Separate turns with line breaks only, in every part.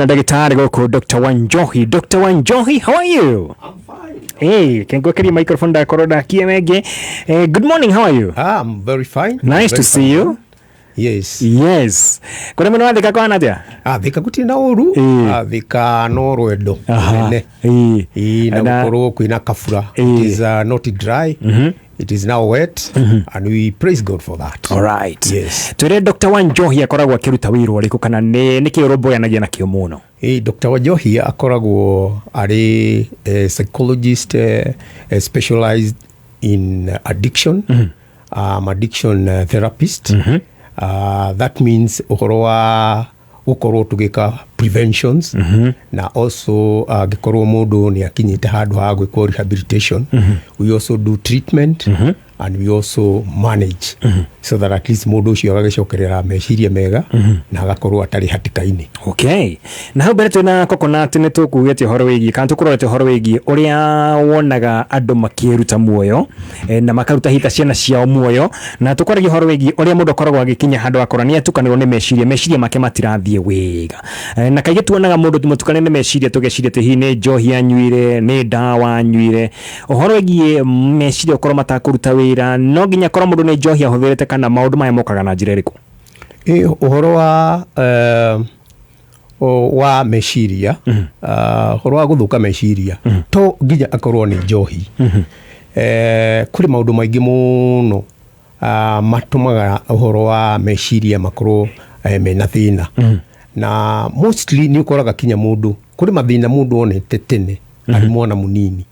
Ndagĩtarĩ gũkũ Dr. Wanjohi. Dr. Wanjohi, how are you?
I'm fine.
Hey, kengwekeria microphone ndakorwo ndakie menge. Good morning, how are you?
Ah, I'm very fine.
Nice
Very
to see
fine.
you.
Yes.
Yes. Kũrĩa mwena wa Thika kwana atĩa?
Ah, Thika gũtirĩ na ũru.
Ĩĩ.
Ah, Thika no rwendo
Aha.
rũnene.
Ĩĩ.
Ĩĩ, na
Na-
gũkorwo kwĩna kabura.
Ĩĩ.
It is not dry. It is now wet and we praise God for that.
All right.
Yes.
Twĩre Dr. Wanjohi akoragwo akĩruta wĩra ũrĩkũ kana nĩ nĩkĩ ũrũmbũyanagia nakĩo mũno?
Ĩĩ, Dr. Wanjohi akoragwo arĩ psychologist specialized in addiction. Addiction therapist. That means ũhoro wa gũkorwo tũgĩka preventions na also angĩkorwo mũndũ nĩ akinyĩte handũ ha gwĩkwo rehabilitation, we also do treatment and we also manage so that at least mũndũ ũcio agagĩcokerera meciria mega na agakorwo atarĩ hatĩka-inĩ.
Okay. Na hau mbere twĩna Coconut nĩ tũkugĩte ũhoro wĩgiĩ kana tũkũrorete ũhoro wĩgiĩ ũrĩa wonaga andũ makĩruta muoyo na makaruta hita ciana ciao muoyo, na tũkwaragia ũhoro wĩgiĩ ũrĩa mũndũ akoragwo agĩkinya handũ akora nĩ atukanĩrwo nĩ meciria, meciria make matirathiĩ wega. Na kaingĩ tuonaga mũndũ mũtukane nĩ meciria tũgeciria atĩ hihi nĩ njohi anyuire, nĩ ndawa anyuire. Ũhoro wĩgiĩ meciria gũkorwo matakũruta wĩra, no nginya korwo mũndũ nĩ njohi ahũthĩrĩte kana maũndũ maya mokaga na njĩra ĩrĩkũ?
Ĩ, ũhoro wa wa meciria, ũhoro wa gũthũka meciria to nginya akorwo nĩ njohi. Kũrĩ maũndũ maingĩ mũno matũmaga ũhoro wa meciria makorwo mena thĩna, na mostly nĩ ũkoraga kinya mũndũ kũrĩ mathĩna mũndũ onete tene arĩ mwana mũnini,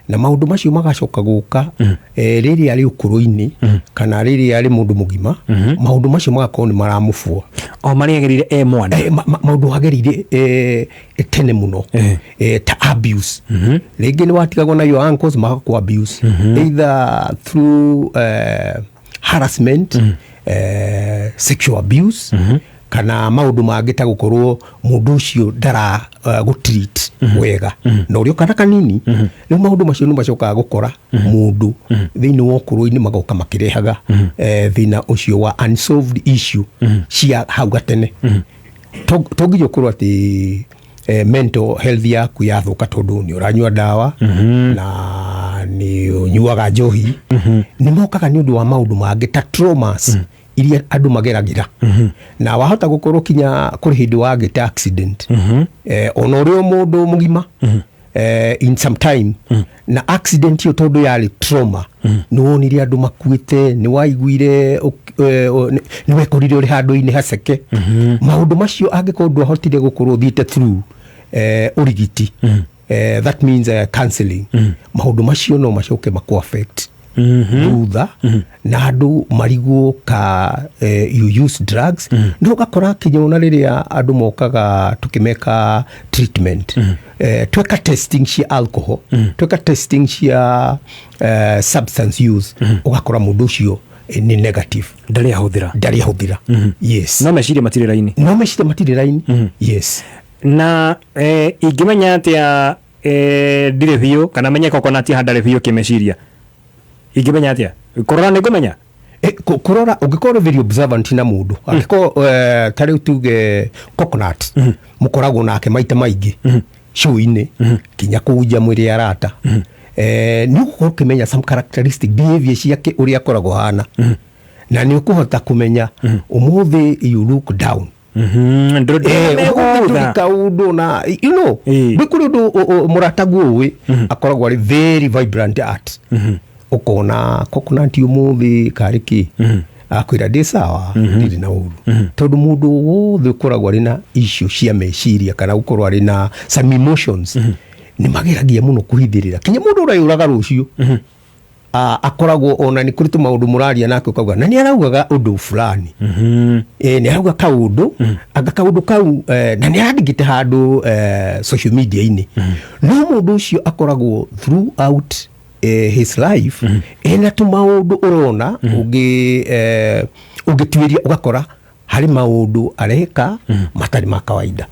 na maũndũ macio magacoka gũka rĩrĩa arĩ ũkũrũ-inĩ kana rĩrĩa arĩ mũndũ mũgima, maũndũ macio magakorwo nĩ maramũbua.
O marĩa agereire e mwana.
Maũndũ agereire tene mũno, ta abuse. Rĩngĩ nĩ watigagwo na your uncles magakũ abuse either through harassment, sexual abuse kana maũndũ mangĩ ta gũkorwo mũndũ ũcio ndara gũtreat wega na ũrĩa kana kanini. Rĩu maũndũ macio nĩ macokaga gũkora mũndũ thĩinĩ wa ũkũrũ-inĩ, magoka makĩrehaga thĩna ũcio wa unsolved issue cia hau gatene. To nginya ũkorwo atĩ mental health yaku yathũka tondũ nĩ ũranyua ndawa na nĩ ũnyuaga njohi. Nĩ mokaga nĩ ũndũ wa maũndũ mangĩ ta traumas iria andũ mageragĩra, na wahota gũkorwo kinya kũrĩ hĩndĩ wagĩte accident ona ũrĩ o mũndũ mũgima in some time, na accident ĩyo tondũ yarĩ trauma, nĩ wonire andũ makuĩte, nĩ waiguire nĩ wekorire ũrĩ handũ-inĩ haceke. Maũndũ macio angĩkorwo ndwahotire gũkorwo ũthiĩte through ũrigiti, that means counseling, maũndũ macio no macoke makũ affect thutha na andũ marigwo ka you use drugs. No ũgakora kinya ona rĩrĩa andũ mokaga tũkĩmeka treatment, tweka testing cia alcohol, tweka testing cia substance use, ũgakora mũndũ ũcio nĩ negative.
Ndarĩ ahũthĩra.
Ndarĩ ahũthĩra, yes.
No meciria matirĩ raini.
No meciria matirĩ raini, yes.
Na ingĩmenya atĩa ndirĩ biũ kana menye Coconut haha ndarĩ biũ kĩmeciria? Ingĩmenya atĩa? Kũrora nĩ ngũmenya?
Kũrora ũngĩkorwo very observant na mũndũ, angĩkorwo ta rĩu tuge Coconut mũkoragwo nake maita maingĩ show-inĩ kinya kũu nja mwĩrĩ arata, nĩ ũgũkorwo ũkĩmenya some characteristic behavior ciake, ũrĩa akoragwo hana, na nĩ ũkũhota kũmenya ũmũthĩ you look down.
Ndũrĩ
Ũmũthĩ ndũrĩ kaũndũ na gwĩ kũrĩ ũndũ mũrataguo ũĩ akoragwo arĩ very vibrant at ũkona Coconut ũmũthĩ karĩ kĩ akwĩra ndĩ sawa, ndirĩ na ũru, tondũ mũndũ wothe ũkoragwo arĩ na issue cia meciria kana gũkorwo arĩ na some emotions nĩ mageragia mũno kũhithĩrĩra. Kinya mũndũ ũreyũraga rũciũ akoragwo ona nĩ kũrĩ tũmaũndũ mũraria nake ũkauga na nĩ araugaga ũndũ fulani, nĩ arauga kaũndũ anga kaũndũ kau na nĩ arandĩkĩte handũ social media-inĩ, no mũndũ ũcio akoragwo throughout his life ena tũmaũndũ ũrona ũngĩ ũngĩtuĩria ũgakora Harĩ maũndũ areka matarĩ ma kawaida,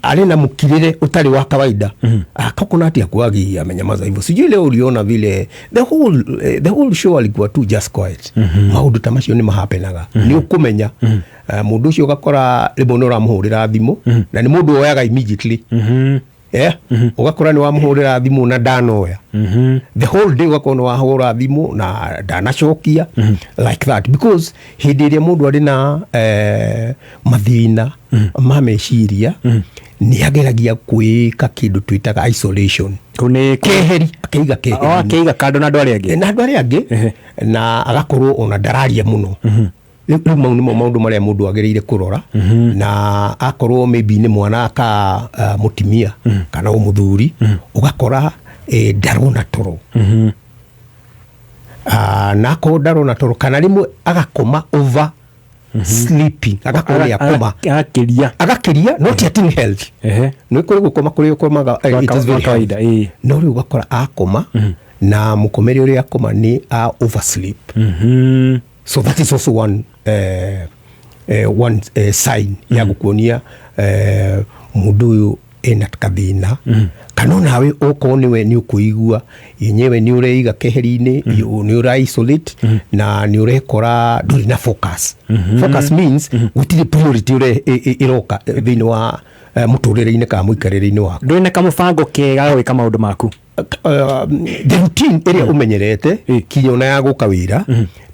arĩ na mũkirĩre ũtarĩ wa kawaida. Ah, Coconut hakuwagi amenyamaza hivyo. Sijui leo uliona vile the whole show alikuwa tu just quiet. Maũndũ ta macio nĩ mahapenaga, nĩ ũkũmenya. Mũndũ ũcio ũgakora rĩmwe nĩ ũramũhũrĩra thimũ na nĩ mũndũ woyaga immediately. Yeah? Ũgakora nĩ wamũhũrĩra thimũ na ndanoya the whole day, ũgakorwo nĩ wahũra thimũ na ndanacokia like that, because hĩndĩ ĩrĩa mũndũ arĩ na mathĩna ma meciria, nĩ ageragia kwĩka kĩndũ twĩtaga isolation.
Kũu nĩ
Keheri, akeiga
O
keheri
akeiga kando na andũ arĩa angĩ.
Na andũ arĩa angĩ, na agakorwo ona ndararia mũno. Rĩu mau nĩmo maũndũ marĩa mũndũ agĩrĩire kũrora, na akorwo maybe nĩ mwana ka mũtimia kana o mũthuri, ũgakora ndarona toro. Na akorwo ndarona toro, kana rĩmwe agakoma over sleeping, agakorwo nĩ akoma
Agakĩria.
Agakĩria, not yet in health. Nĩ kũrĩ gũkoma kũrĩa ũkomaga it is very
Wa kawaida,
healthy.
ĩĩ.
No rĩu ũgakora akoma na mũkomere ũrĩa akoma nĩ a oversleep. So that is also one sign ya gũkuonia mũndũ ũyũ ena kathĩna, kana onawe okorwo nĩwe nĩ ũkũigua yenyewe nĩ ũreiga keheri-inĩ, nĩ ũra isolate na nĩ ũrekora ndũrĩ na focus. Focus means gũtirĩ priority ĩroka thĩinĩ wa mũtũrĩre-inĩ kana mũikarĩre-inĩ waku.
Ndũrĩ na kamũbango kega ga gwĩka maũndũ maku.
The routine ĩrĩa ũmenyerete kinya ona ya gũka wĩra,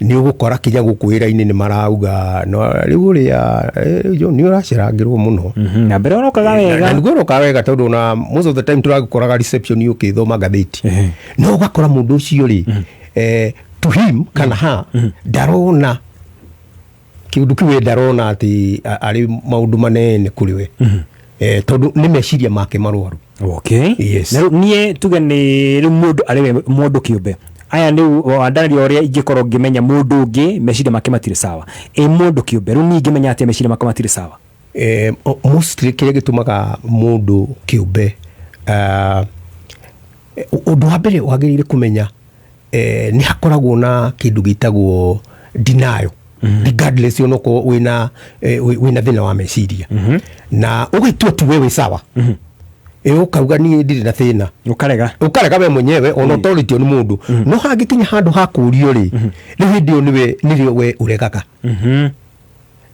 nĩ ũgũkora kinya gũkũ wĩra-inĩ nĩ marauga, no rĩu ũrĩa John, nĩ ũracerangĩrwo mũno.
Na mbere ũrokaga
Na
wega.
Nĩguo ũroka wega, tondũ ona most of the time tũragũkoraga reception ũkĩthoma ngathĩti. No ũgakora mũndũ ũcio rĩ, to him kana ha ndarona kĩũndũ kĩu, we ndarona atĩ arĩ maũndũ manene kũrĩ we, tondũ nĩ meciria make marwaru. Yes.
Na rĩu niĩ tuge nĩ rĩu mũndũ arĩ we mũndũ kĩũmbe, aya rĩu wandarĩria ũrĩa ingĩkorwo ngĩmenya mũndũ ũngĩ meciria make matirĩ sawa. Ĩ mũndũ kĩũmbe, rĩu niĩ ingĩmenya atĩa meciria makwa matirĩ sawa?
Mostly kĩrĩa gĩtũmaga mũndũ kĩũmbe, ũndũ wa mbere wagĩrĩire kũmenya, nĩ hakoragwo na kĩndũ gĩtagwo denial, regardless onokorwo wĩna thĩna wa meciria, na ũgĩtua tu we wĩ sawa, ũkauga niĩ ndirĩ na thĩna.
Ũkarega.
Ũkarega we mwenyewe ona ũtorĩtio nĩ mũndũ, no hangĩkinya handũ ha kũũrio rĩ, rĩu hĩndĩ ĩyo nĩwe nĩrĩo we ũregaga.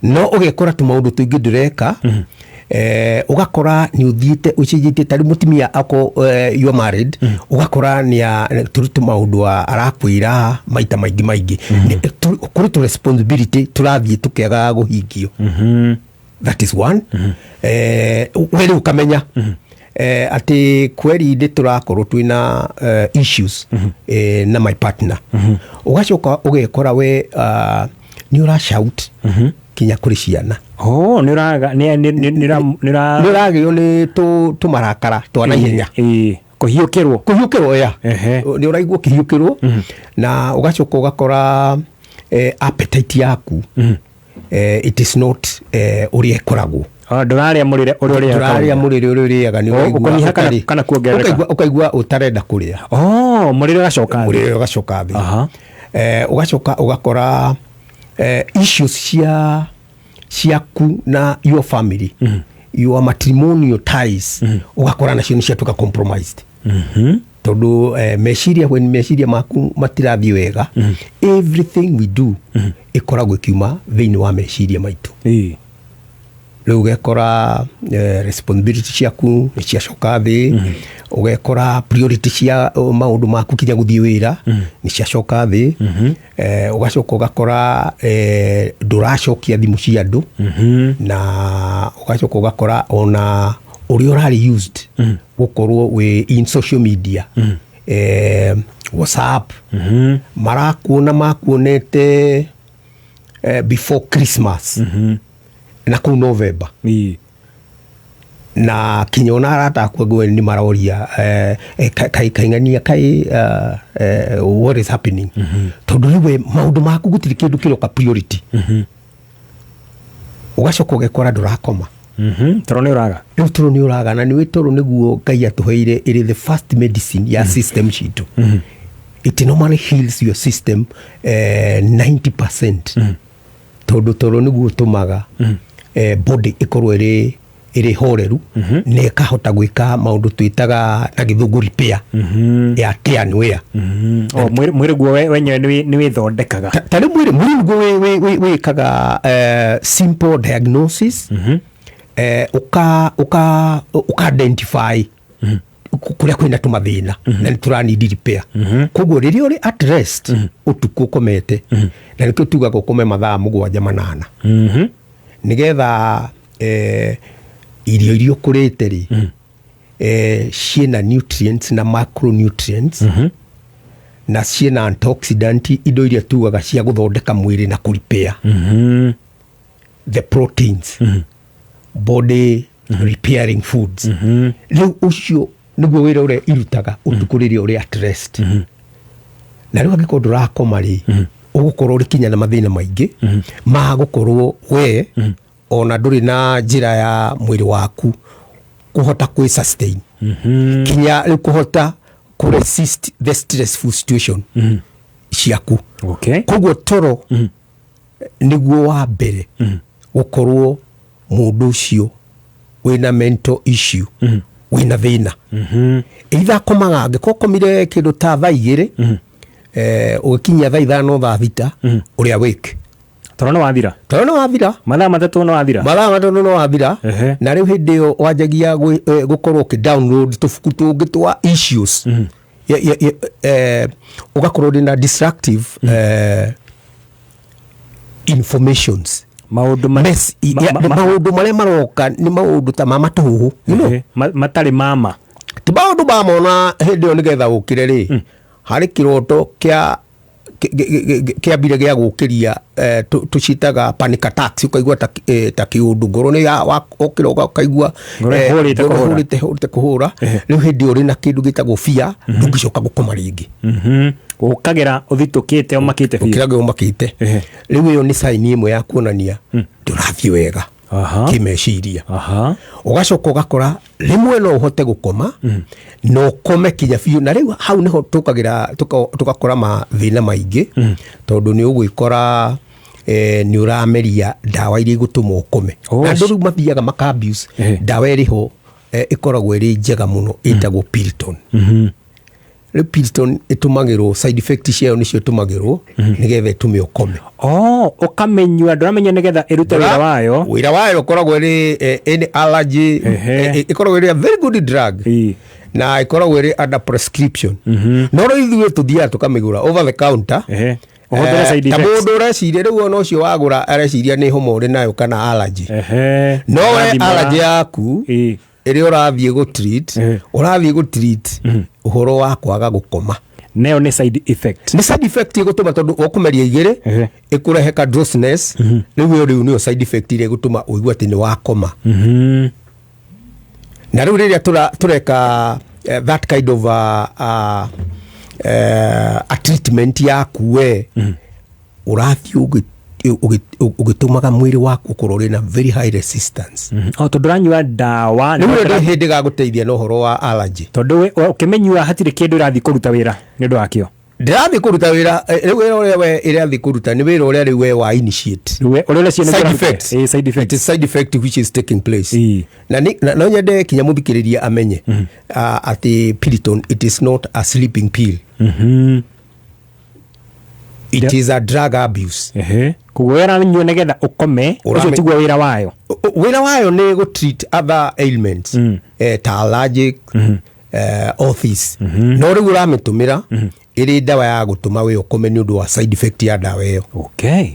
No ũgekora tũmaũndũ tũingĩ ndũreka, ũgakora nĩ ũthiĩte ũcenjetie. Tarĩ mũtumia ako, you are married, ũgakora nĩ tũrĩ tũmaũndũ arakwĩra maita maingĩ maingĩ. Kũrĩ tũ responsibility tũrathiĩ tũkĩagaga kũhingio. That is one. We rĩu ũkamenya atĩ kweri ndĩ tũrakorwo twĩna issues na my partner. Ũgacoka ũgekora we nĩ ũra shout kinya kũrĩ ciana.
Oh, nĩ ũraga nĩ ũra
Nĩ ũragĩo nĩ tũmarakara twa naihenya.
Ĩĩ, kũhiũkĩrwo.
Kũhiũkĩrwo ya nĩ ũraigua ũkĩhiũkĩrwo, na ũgacoka ũgakora appetite yaku, it is not ũrĩa ĩkoragwo.
Ah, ndũrarĩa mũrĩre ũrĩa ũrĩaga
Ndũrarĩa
kawaida.
mũrĩre ũrĩa ũrĩaga, nĩ ũraigua
Ũkũnyiha kana kuongerereka?
Ũkaigua ũtarenda kũrĩa.
Oh, mũrĩre ũgacoka thĩ.
Mũrĩre ũgacoka thĩ. Ũgacoka ũgakora issues ciaku na your family, your matrimonial ties, ũgakora nacio nĩ ciatuĩka compromised, tondũ meciria, when meciria maku matirathiĩ wega, everything we do ĩkoragwo ĩkiuma thĩinĩ wa meciria maitũ. Rĩu ũgekora responsibility ciaku nĩ ciacoka thĩ, ũgekora priority cia maũndũ maku kinya gũthiĩ wĩra nĩ ciacoka thĩ, ũgacoka ũgakora ndũracokia thimũ cia andũ, na ũgacoka ũgakora ona ũrĩa ũrarĩ used gũkorwo wĩ in social media, WhatsApp, marakuona makuonete before Christmas na kũu November, na kinya ona arata akwa ngwe nĩ maroria, kaing'ania kai, what is happening? Tondũ rĩu we maũndũ maku gũtirĩ kĩndũ kĩroka priority. Ũgacoka ũgekora ndũrakoma.
Toro nĩ ũraga.
Rĩu toro nĩ ũraga, na nĩwĩ toro nĩguo Ngai atũheire ĩrĩ the first medicine ya system citũ. It normally heals your system 90%. Tondũ toro nĩguo ũtũmaga body ĩkorwo ĩrĩ horeru na ĩkahota gwĩka maũndũ twĩtaga na Gĩthũngũ repair ya tear and wear.
O mwĩrĩ guo wenyewe nĩ wĩthondekaga.
Ta rĩu mwĩrĩ nĩguo wĩkaga simple diagnosis, ũka identify kũrĩa kwĩna tũmathĩna na nĩ tũranidi repair. Koguo rĩrĩa ũrĩ at rest ũtukũ ũkomete, na nĩkĩo tugaga ũkome mathaa 7, 8, nĩgetha irio iria ũkũrĩte rĩ, ciĩna nutrients na macronutrients na ciĩna antioxidant, indo iria tugaga cia gũthondeka mwĩrĩ na kũrepair the proteins, body repairing foods. Rĩu ũcio nĩguo wĩra ũrĩa irutaga ũtukũ rĩrĩa ũrĩ at rest. Na rĩu angĩkorwo ndũrakoma rĩ, ũgũkorwo ũrĩ kinya na mathĩna maingĩ ma gũkorwo we ona ndũrĩ na njĩra ya mwĩrĩ waku kũhota kwĩ sustain, kinya rĩu kũhota kũ resist the stressful situation ciaku. Koguo toro nĩguo wa mbere gũkorwo mũndũ ũcio wĩna mental issue, wĩna thĩna. Either akomaga, angĩkorwo ũkomire kĩndũ ta thaa 2, ũgĩkinyia thaa 5, thaa 6, ũrĩ awake.
Toro nĩ wathira.
Toro nĩ wathira.
Mathaa 3 nĩ wathira.
Mathaa 3 nĩ wathira. Na rĩu hĩndĩ ĩyo wanjagia gũkorwo ũkĩ download tũbuku tũngĩ twa issues. Ũgakorwo ũrĩ na destructive informations.
Maũndũ
Maũndũ marĩa maroka nĩ maũndũ ta ma matũhũhũ.
Matarĩ mama.
Ti maũndũ mamona hĩndĩ ĩyo nĩgetha ũkĩre rĩ, harĩ kĩroto kĩa kĩambire gĩa gũkĩria, tũciĩtaga panic attacks, ũkaigua ta kĩũndũ ngoro nĩ okĩra ũkaigua
Ngoro ĩhũrĩte
ngoro
kũhũra.
Hũrĩte kũhũra. Rĩu hĩndĩ ĩyo ũrĩ na kĩndũ gĩtagwo fear, ndũngĩcoka gũkoma rĩngĩ.
Ũkagĩra ũthitũkĩte, ũmakĩte biũ.
Ũkĩraga ũmakĩte. Rĩu ĩyo nĩ sign ĩmwe ya kuonania ndũrathiĩ wega kĩmeciria. Ũgacoka ũgakora rĩmwe no ũhote gũkoma na ũkome kinya biũ, na rĩu hau nĩho tũkagĩra tũgakora mathĩna maingĩ, tondũ nĩ ũgwĩkora nĩ ũrameria ndawa iria igũtũma ũkome. Na andũ rĩu mathiaga maka abuse ndawa ĩrĩ ho, ĩkoragwo ĩrĩ njega mũno, ĩtagwo Piriton. Rĩu Piriton ĩtũmagĩrwo, side effect ciayo nĩcio ĩtũmagĩrwo nĩgetha ĩtũme ũkome.
Oh, ũkamenyua, ndũramenya nĩgetha ĩrute wĩra wayo.
Wĩra wayo ũkoragwo ĩrĩ any allergy. Ĩkoragwo ĩrĩ a very good drug na ĩkoragwo ĩrĩ under prescription, no rĩu ithuĩ tũthiaga tũkamĩgũra over the counter.
Ũhũthĩre side
Ta
effects.
mũndũ ũreciria rĩu ona ũcio wagũra areciria nĩ homa ũrĩ nayo kana allergy, no we
Ũrathimũra.
allergy yaku ĩrĩa ũrathiĩ gũ treat, ũrathiĩ gũ treat ũhoro wa kwaga gũkoma.
Nayo nĩ side effect.
Nĩ side effect ĩgũtũma, tondũ ũkũmeria 2, ĩkũrehe ka drowsiness. Rĩu ĩyo rĩu nĩyo side effect ĩrĩa ĩgũtũma ũigue atĩ nĩ wakoma. Na rĩu rĩrĩa tũreka that kind of a treatment yaku, we ũrathiĩ ũgĩtũmaga mwĩrĩ waku ũkorwo ũrĩ na very high resistance.
O tondũ ũranyua ndawa.
Rĩu ĩyo ndĩ hĩndĩ gagũteithia na ũhoro wa allergy.
Tondũ ũkĩmĩnyua hatirĩ kĩndũ ĩrathiĩ kũruta wĩra nĩ ũndũ wakĩo.
Ndĩrathiĩ kũruta wĩra, rĩu wĩra ũrĩa we ĩrathiĩ kũruta nĩ wĩra ũrĩa rĩu we wa initiate.
Rĩu ũrĩa ũreciria nĩguo
Side
ũraruta.
effects.
Side effects.
It is side effect which is taking place. Na no nyende kinya mũthikĩrĩria amenye atĩ Piriton, it is not a sleeping pill. It is a drug abuse.
Koguo we ũranyua nĩgetha ũkome, ũcio tiguo wĩra wayo.
Wĩra wayo nĩ gũ treat other ailments, ta allergic, arthritis, no rĩu ũramĩtũmĩra ĩrĩ ndawa ya gũtũma we ũkome nĩ ũndũ wa side effect ya ndawa ĩyo.
Okay.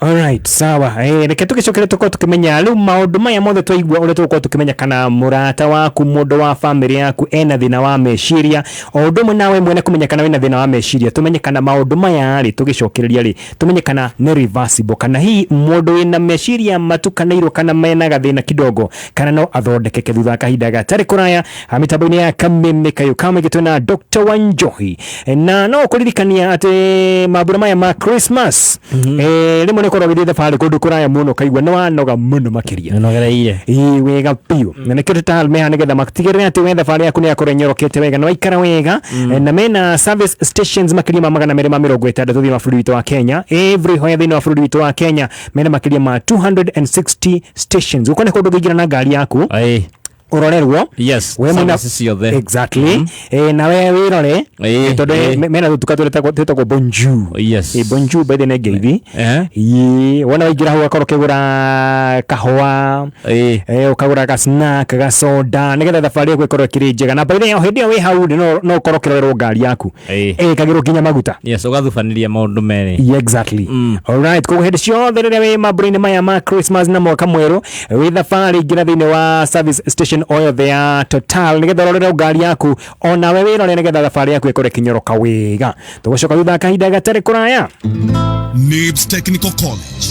Alright, sawa. Reke tũgĩcokere tũkorwo tũkĩmenya rĩu maũndũ maya mothe twaigua, ũrĩa tũgũkorwo tũkĩmenya kana mũrata waku, mũndũ wa famĩlĩ yaku ena thĩna wa meciria, o ũndũ ũmwe nawe mwene kũmenya kana wĩna thĩna wa meciria, tũmenye kana maũndũ maya rĩ tũgĩcokereria rĩ, tũmenye kana nĩ reversible, kana hihi mũndũ wĩna meciria matukanĩirwo kana mena gathĩna kidogo, kana no athondekeke thutha wa kahinda gatarĩ kũraya. Mĩtambo-inĩ ya Kameme Kayũ Kamũingĩ twĩna Dr. Wanjohi. Na no kũririkania atĩ mambura maya ma Christmas, Rĩmwe nĩ ũkoragwo ũgĩthiĩ thabarĩ kũndũ kũraya mũno, ũkaigua nĩ wanoga mũno makĩria.
Nĩnogereire.
Ĩĩ, wega biũ. Na nĩkĩo Total meha nĩgetha matigĩrĩre atĩ we thabarĩ yaku nĩ yakorwo ĩnyorokete wega na waikara wega. Na mena service stations makĩria ma 260 thĩinĩ wa bũrũri witũ wa Kenya. Everywhere thĩinĩ wa bũrũri witũ wa Kenya mena makĩria ma 260 stations. Gũkũ nĩ kũndũ ũngĩingĩra na ngari yaku ũrorerwo.
Yes.
We mwena
Services ciothe.
Exactly. Nawe wĩrore. Tondũ mena tũtuka twĩtagwo Bonjour. Bonjour by the nĩ ngeithi. Ĩĩ, wona waingĩra hau ũgakorwo ũkĩgũra kahũa, ũkagũra ga snack, ga soda, nĩgetha thabarĩ yaku ĩkorwo ĩkĩrĩ njega. Na by the way, o hĩndĩ ĩyo wĩ hau rĩ, no ũkorwo ũkĩrorerwo ngari yaku, ĩkagĩrwo nginya maguta.
Yes, ũgathubanĩria maũndũ merĩ.
Yeah, exactly. Alright, koguo hĩndĩ ciothe rĩrĩa wĩ mambura-inĩ maya ma Christmas na mwaka mwerũ, wĩ thabarĩ, ingĩra thĩinĩ wa service station o yothe ya Total nĩgetha ũrorerwo ngari yaku, onawe wĩrore, nĩgetha thabarĩ yaku ĩkorwo ĩkĩnyoroka wega. Tũgũcoka thutha wa kahinda gatarĩ kũraya.
NIBS Technical College.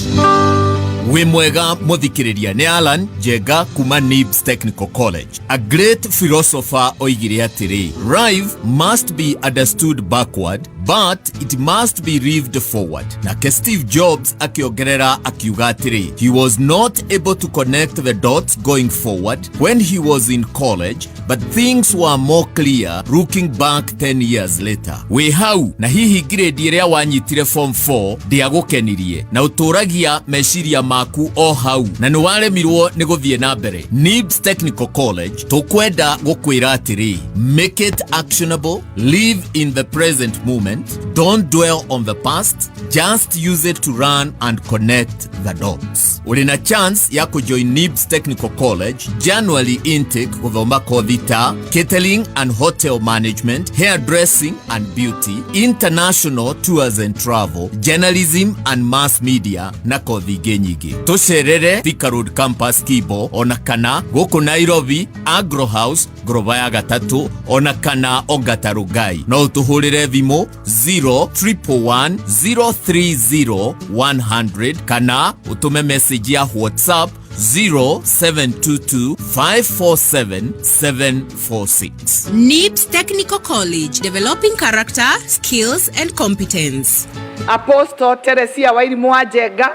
Wĩ mwega mũthikĩrĩria, nĩ Alan Njenga kuma NIBS Technical College. A great philosopher oigire atĩrĩ, "Life must be understood backward, but it must be lived forward." Nake Steve Jobs akĩongerera akiuga atĩrĩ, he was not able to connect the dots going forward when he was in college, but things were more clear looking back 10 years later. Wĩ hau na hihi grade ĩrĩa wanyitire form 4 ndĩagũkenirie na ũtũragia meciria maku o hau na nĩ waremirwo nĩ gũthiĩ na mbere, NIBS Technical College tũkwenda gũkwĩra atĩrĩ, make it actionable, live in the present moment, don't dwell on the past, just use it to run and connect the dots. Ũrĩ na chance ya kũjoin NIBS Technical College January intake, gũthoma kothi ta catering and hotel management, hairdressing and beauty, international tours and travel, journalism and mass media na kothi ingĩ nyingĩ. Tũcerere Thika Road Campus Kibo, ona kana gũkũ Nairobi Agro House ngoroba ya gatatũ, ona kana Ongata Rongai. No ũtũhũrĩre thimũ 0 111 030 100 kana ũtũme message ya WhatsApp 0722 547 746.
NIBS Technical College, developing character, skills, and competence.
Apostle Teresia Wairimu wa Njenga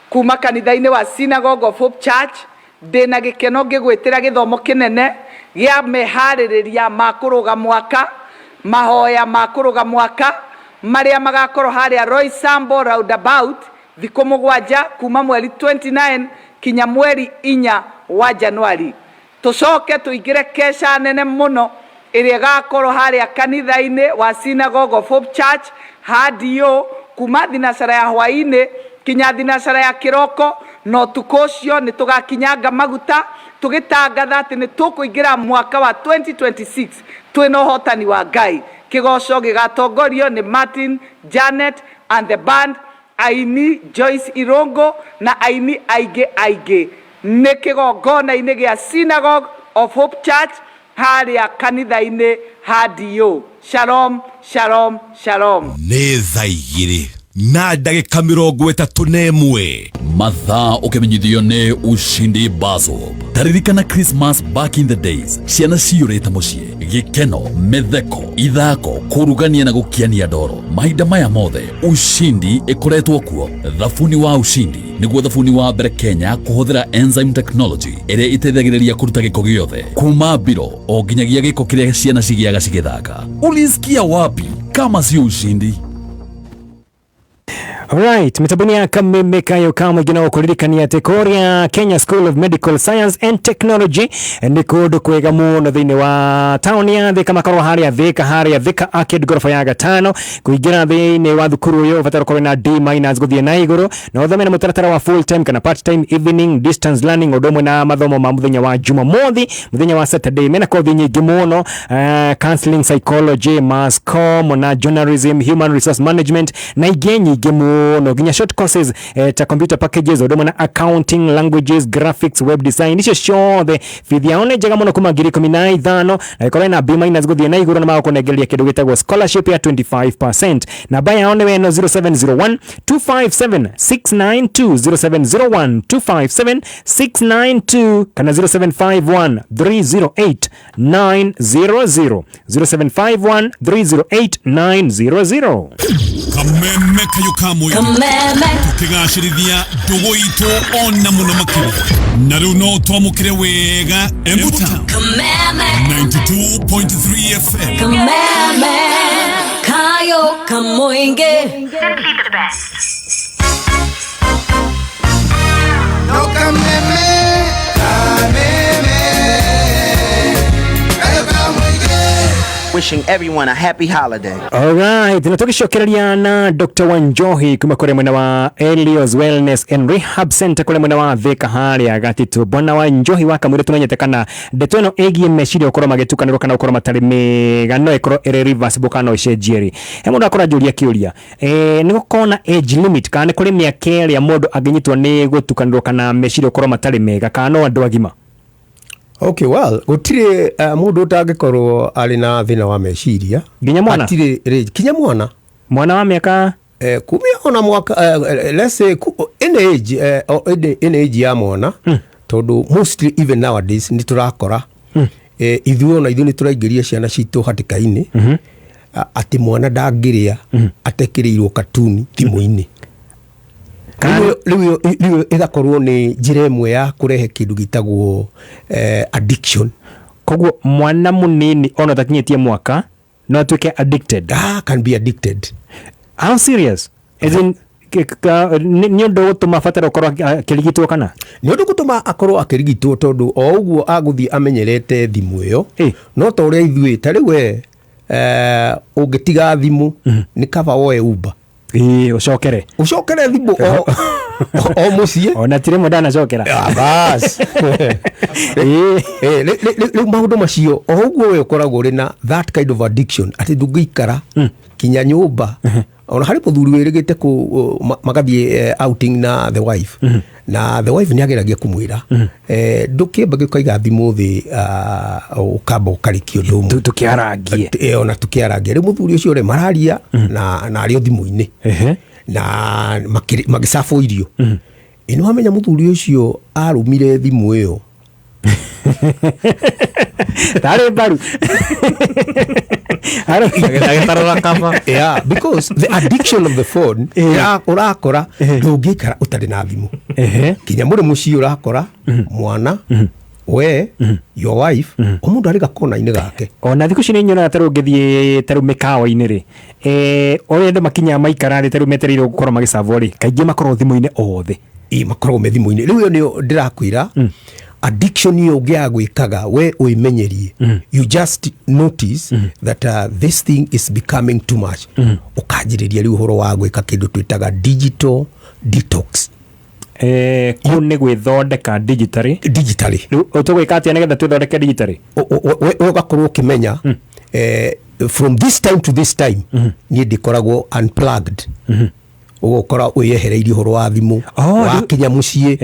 kuma kanitha-inĩ wa Synagogue of Hope Church, ndĩna gĩkeno ngĩgwĩtĩra gĩthomo kĩnene gĩa meharĩrĩria ma kũrũga mwaka, mahoya ma kũrũga mwaka marĩa magakorwo harĩa Roysambu roundabout thikũ 7 kuma mweri 29 kinya mweri 4 wa Januari. Tũcoke tũingĩre kesha nene mũno ĩrĩa ĩgakorwo harĩa kanitha-inĩ wa Synagogue of Hope Church hadio kuma thinacara ya hwaĩ-inĩ kinya thinacara ya kĩroko, na ũtukũ ũcio nĩ tũgakinyanga maguta tũgĩtangatha atĩ nĩ tũkũingĩra mwaka wa 2026 twĩna ũhotani wa Ngai. Kĩgoco gĩgatongorio nĩ Martin Janet and the band, aini Joyce Irongo na aini aingĩ aingĩ. Nĩ kĩgongona-inĩ gĩa Synagogue of Hope Church harĩa kanitha-inĩ hadio. Shalom, shalom, shalom.
Nĩ thaa 2:31.
Mathaa ũkĩmenyithio nĩ Ushindi Bazob. Taririkana Christmas back in the days, ciana ciyũrĩte mũciĩ, gĩkeno, mĩtheko, ithako, kũrugania na gũkiania ndoro. Mahinda maya mothe Ushindi ĩkoretwo kuo. Thabuni wa Ushindi nĩguo thabuni wa mbere Kenya kũhũthĩra enzyme technology ĩrĩa ĩteithagĩrĩria kũruta gĩko gĩothe kuma mbiro o nginyagia gĩko kĩrĩa ciana cigĩaga cigĩthaka. Ulisikia wapi kama sio Ushindi?
Alright, mitambo ya kameme kayo kama gina kuririkania atĩ kũrĩa Kenya School of Medical Science and Technology nĩ kũndũ kwega mũno thĩinĩ wa taũni ya Thika, makorwo harĩa Thika, harĩa Thika Arcade ngoroba ya gatano. Kũingĩra thĩinĩ wa thukuru ũyũ ũbataire ũkorwo na D minus gũthiĩ na igũrũ, na ũthome na mũtaratara wa full time kana part time, evening, distance learning, ũndũ ũmwe na mathomo ma mũthenya wa Jumamothi, mũthenya wa Saturday. Mena kothi nyingĩ mũno, counseling psychology, mass com na journalism, human resource management na ingĩ nyingĩ mũno, nginya short courses ta computer packages, ũndũ ũmwe na accounting, languages, graphics, web design, icio ciothe. Bithi yao nĩ njega mũno, kuma 15,000, na ĩkorwo na B minus gũthiĩ na igũrũ, na magakũnengereria kĩndũ gĩtagwo scholarship ya 25%. Namba yao nĩ weno 0701 257 692, 0701 257 692 kana 0751 308 900, 0751 308 900.
Kameme kayo ka mũingĩ tũkĩgacĩrithia ndũgũ itũ ona mũno makĩria na rĩu no twamũkĩre wega Embu Town 92.3 FM.
Kameme kayo kamoinge.
No kameme, kameme, kayo kamoinge.
Wishing everyone a happy holiday.
Alright, na tũgĩcokereria na Dr. Wanjohi kuma kũrĩa mwena wa Elios Wellness and Rehab Center kũrĩa mwena wa Thika harĩa Gatitũ. Bwana Wanjohi wa Kamũira, tũmenyete kana ndeto ĩno ĩgiĩ meciria gũkorwo magĩtukanĩrwo kana gũkorwo matarĩ mega no ĩkorwo ĩrĩ reversible kana no ĩcenjie rĩ. He mũndũ akorwo anjũria kĩũria, nĩ gũkorwo na age limit kana nĩ kũrĩ mĩaka ĩrĩa mũndũ angĩnyitwo nĩ gũtukanĩrwo kana meciria gũkorwo matarĩ mega kana no andũ agima?
Okay, well, gũtirĩ mũndũ ũtangĩkorwo arĩ na thĩna wa meciria.
Nginya mwana?
Hatirĩ rĩ kinya mwana.
Mwana wa mĩaka
kumia ona mwaka, let's say any age, any age ya mwana, tondũ mostly even nowadays nĩ tũrakora ithuĩ ona ithuĩ nĩ tũraingĩria ciana citũ hatĩka-inĩ atĩ mwana ndangĩrĩa atekĩrĩirwo katuni thimũ-inĩ. Rĩu ĩgakorwo nĩ njĩra ĩmwe ya kũrehe kĩndũ gĩtagwo addiction.
Koguo mwana mũnini ona ũtakinyĩtie mwaka no atuĩke addicted?
Ah, can be addicted.
How serious? As in, nĩ ũndũ gũtũma batara ũkorwo akĩrigitwo kana?
Nĩ ũndũ gũtũma akorwo akĩrigitwo, tondũ o ũguo agũthiĩ amenyerete thimũ ĩyo, no ta ũrĩa ithuĩ ta rĩu we ũngĩtiga thimũ nĩ kaba woe Uber.
Ĩĩ, ũcokere.
Ũcokere thimũ o mũciĩ.
Ona ti rĩmwe ndanacokera.
Ah, bas. Rĩu maũndũ macio o ũguo we ũkoragwo ũrĩ na that kind of addiction atĩ ndũngĩikara kinya nyũmba. Ona harĩ mũthuri wĩrĩgĩte magathiĩ outing na the wife, na the wife nĩ ageragia kũmwĩra, ndũkĩambe gũkaiga thimũ thĩ, ũkamba ũkarĩkia ũndũ ũmwe.
Tũkĩarangie.
Ona tũkĩarangie. Rĩu mũthuri ũcio rĩ mararia na arĩ o thimũ-inĩ na magĩcabwo irio. Ĩ nĩ wamenya mũthuri ũcio arũmire thimũ ĩyo
tarĩ mbaru.
Agĩtarũra kaba.
Yeah, because the addiction of the phone, ũrakora ndũngĩikara ũtarĩ na thimũ. Kinya mũrĩ mũciĩ ũrakora mwana, we, your wife, o mũndũ arĩ gakona-inĩ gake.
Ona thikũ ici nĩ nyonaga ta rĩu ũngĩthiĩ ta rĩu mĩkawa-inĩ rĩ, ũrĩa andũ makinyaga maikara thĩ ta rĩu metereire gũkorwo magĩcabwo rĩ, kaingĩ makoragwo thimũ-inĩ othe.
Ĩ, makoragwo me thimũ-inĩ. Rĩu ĩyo nĩyo ndĩrakwĩra, addiction ĩyo ũngĩaga gwĩkaga we ũĩmenyerie, you just notice that this thing is becoming too much, ũkanjĩrĩria rĩu ũhoro wa gwĩka kĩndũ twĩtaga digital detox.
Kũu nĩ gwĩthondeka digitally.
Digitally.
Rĩu tũgwĩka atĩa nĩgetha twĩthondeke digitally?
We ũgakorwo ũkĩmenya, from this time to this time niĩ ndĩkoragwo unplugged. Ũgokora wĩyehereirie ũhoro wa thimũ. Wakinya mũciĩ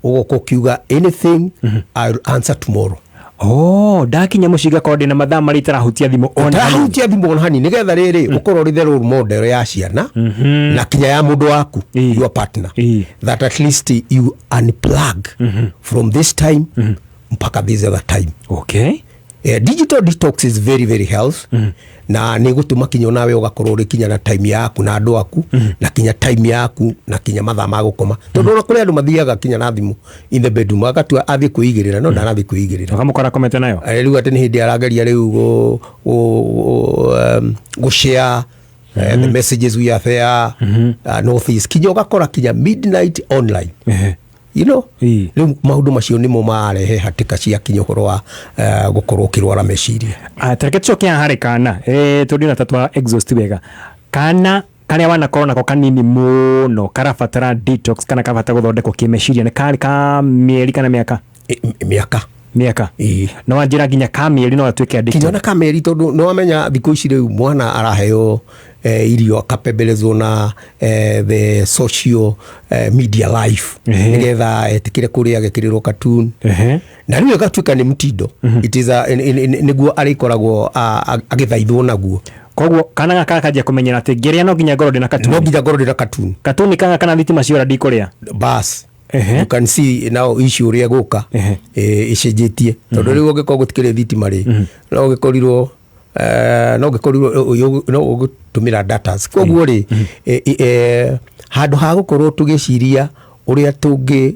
ũgoka ũkiuga, "Anything I'll answer tomorrow."
Oh, ndakinya mũciĩ ngakorwo ndĩna mathaa marĩa itarahutia thimũ ona hanini.
Ũtarahutia thimũ ona hanini, nĩgetha rĩrĩ ũkorwo ũrĩ the role model ya ciana na kinya ya mũndũ waku, your partner, that at least you unplug from this time mpaka this other time. Digital detox is very very health, na nä gå tå kinya onawe ũgakorwo ũrĩ kinya na time yaku na andũ aku, na kinya time yaku na kinya mathaa ma gũkoma, tondũ ona kũrĩ andũ mathiaga kinya na thimũ in the bedroom, agatua athiĩ kwĩigĩrĩra, no ndarathiĩ kwĩigĩrĩra.
Ũkamũkora akomete nayo.
Rĩu atĩ nĩ hĩndĩ arageria rĩu gũ share the messages we are there, northeast, kinya ũgakora kinya midnight online. Rĩu maũndũ macio nĩmo marehe hatĩka cia kinya ũhoro wa gũkorwo ũkĩrwara meciria.
Ah, tareke tucoke haha harĩ kana, tondũ na tatwa exhaust wega kana karĩa wanakorwo nako kanini mũno karabatara detox kana karabatara gũthondekwo kĩmeciria, nĩ karĩ ka mĩeri kana mĩaka?
Mĩaka.
Mĩaka. No wanjĩra nginya ka mĩeri no atuĩke addicted?
Kinya ona ka mĩeri, tondũ nĩ wamenya thikũ ici rĩu mwana araheo irio akapembelezwo na the social media life, nĩgetha etĩkĩre kũrĩa agekĩrĩrwo cartoon, na rĩu ĩgatuĩka nĩ mtindo. It is a, nĩguo arĩkoragwo agĩthaithwo naguo.
Koguo kana gaka kanjia kũmenyera atĩ ngĩrĩa no nginya ngorwo ndĩna katuni.
No nginya ngorwo ndĩna katuni.
Katuni kaga kana thitima ciora ndikũrĩa.
Bas. You can see now issue ũrĩa gũka ĩcenjetie, tondũ rĩu ũngĩkorwo gũtikĩrĩ thitima rĩ, no ũgĩkorirwo No ũngĩkorirwo no ũgũtũmĩra datas. Koguo rĩ, handũ ha gũkorwo tũgĩciria ũrĩa tũngĩ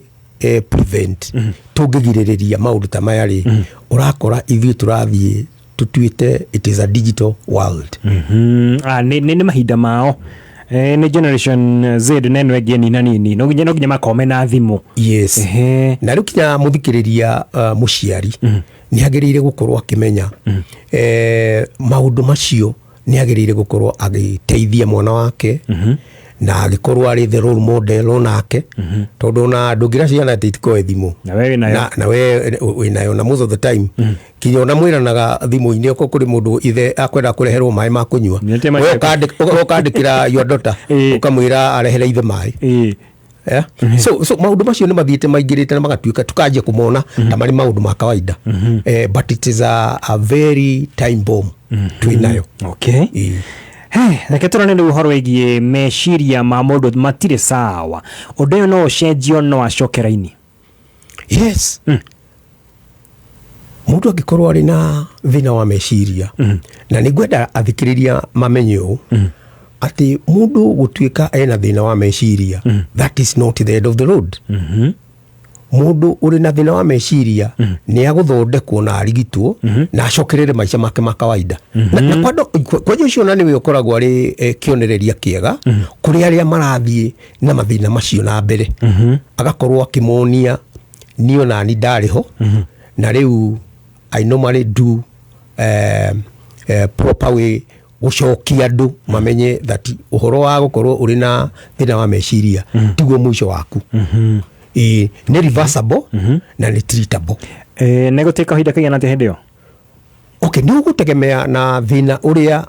prevent, tũngĩgirĩrĩria maũndũ ta maya rĩ, ũrakora ithuĩ tũrathiĩ tũtuĩte it is a digital world.
Ah, nĩ mahinda mao. Nĩ generation Z na ĩno ĩngĩ nina nini no nginya makome na thimũ.
Yes. Na rĩu kinya mũthikĩrĩria, mũciari nĩ agĩrĩire gũkorwo akĩmenya maũndũ macio, nĩ agĩrĩire gũkorwo agĩteithia mwana wake na agĩkorwo arĩ the role model onake, tondũ ona ndũngĩra ciana atĩ itikoe thimũ.
Na we wĩnayo.
Na we wĩnayo, na most of the time kinya ona mwĩranaga thimũ-inĩ, okorwo kũrĩ mũndũ ithe akwenda kũreherwo maĩ ma kũnyua,
Nĩte
we ũkandĩkĩra your daughter, ũkamwĩra arehere ithe maĩ. Yeah? So maũndũ macio nĩ mathiĩte maingĩrĩte na magatuĩka tukanjia kũmona ta marĩ maũndũ ma kawaida, but it is a very time bomb twĩ nayo.
Okay. Hey, reke tũrone rĩu ũhoro wĩgiĩ meciria ma mũndũ matirĩ sawa. Ũndũ ũyũ no ũcenjio, no acoke raini?
Yes, mũndũ angĩkorwo arĩ na thĩna wa meciria, na nĩ ngwenda athikĩrĩria mamenye ũũ, atĩ mũndũ gũtuĩka ena thĩna wa meciria, that is not the end of the road. Mũndũ ũrĩ na thĩna wa meciria nĩ agũthondekwo na arigitwo na acokerere maica make ma kawaida. Na kwanja ũcio ona nĩwe ũkoragwo arĩ kĩonereria kĩega kũrĩ arĩa marathiĩ na mathĩna macio na mbere, agakorwo akĩmonia, niĩ onani ndarĩ ho, na rĩu I normally do proper way gũcokia andũ mamenye that ũhoro wa gũkorwo ũrĩ na thĩna wa meciria tiguo mũico waku. Ĩĩ, nĩ reversible na nĩ treatable.
Nĩ gũtĩka kahinda kaigana atĩa hĩndĩ ĩyo?
Okay, nĩ ũgũtegemea na thĩna ũrĩa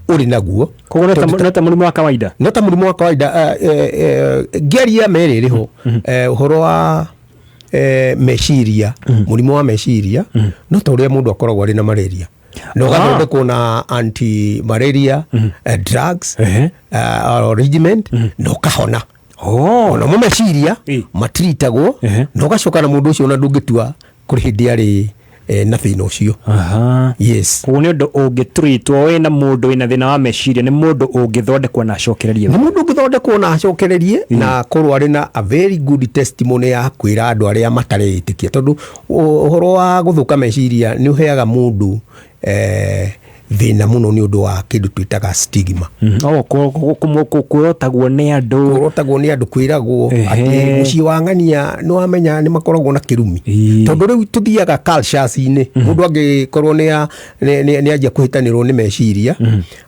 ũrĩ naguo.
Koguo no ta mũrimũ wa kawaida?
No ta mũrimũ wa kawaida. Ngĩaria merĩ ĩrĩ ho, ũhoro wa meciria, mũrimũ wa meciria no ta ũrĩa mũndũ akoragwo arĩ na malaria, na ũgathondekwo na anti malaria drugs or regiment na ũkahona. Ona mo meciria matiritagwo na ũgacoka na mũndũ ũcio ona ndũngĩtua kũrĩ hĩndĩ arĩ na thĩna ũcio. Yes.
Koguo nĩ ũndũ ũngĩtreatwo, wĩna mũndũ wĩna thĩna wa meciria, nĩ mũndũ ũngĩthondekwo na acokererie?
Nĩ mũndũ ũngĩthondekwo na acokererie na akorwo arĩ na a very good testimony ya kwĩra andũ arĩa matareĩtĩkia, tondũ ũhoro wa gũthũka meciria nĩ ũheaga mũndũ thĩna mũno nĩ ũndũ wa kĩndũ twĩtaga stigma.
Oh, kũrotagwo nĩ andũ.
Kũrotagwo nĩ andũ, kwĩragwo atĩ mũciĩ wa ng'ania nĩ wamenya nĩ makoragwo na kĩrumi, tondũ rĩu tũthiaga cultures-inĩ, mũndũ angĩkorwo nĩ anjia kũhĩtanĩrwo nĩ meciria,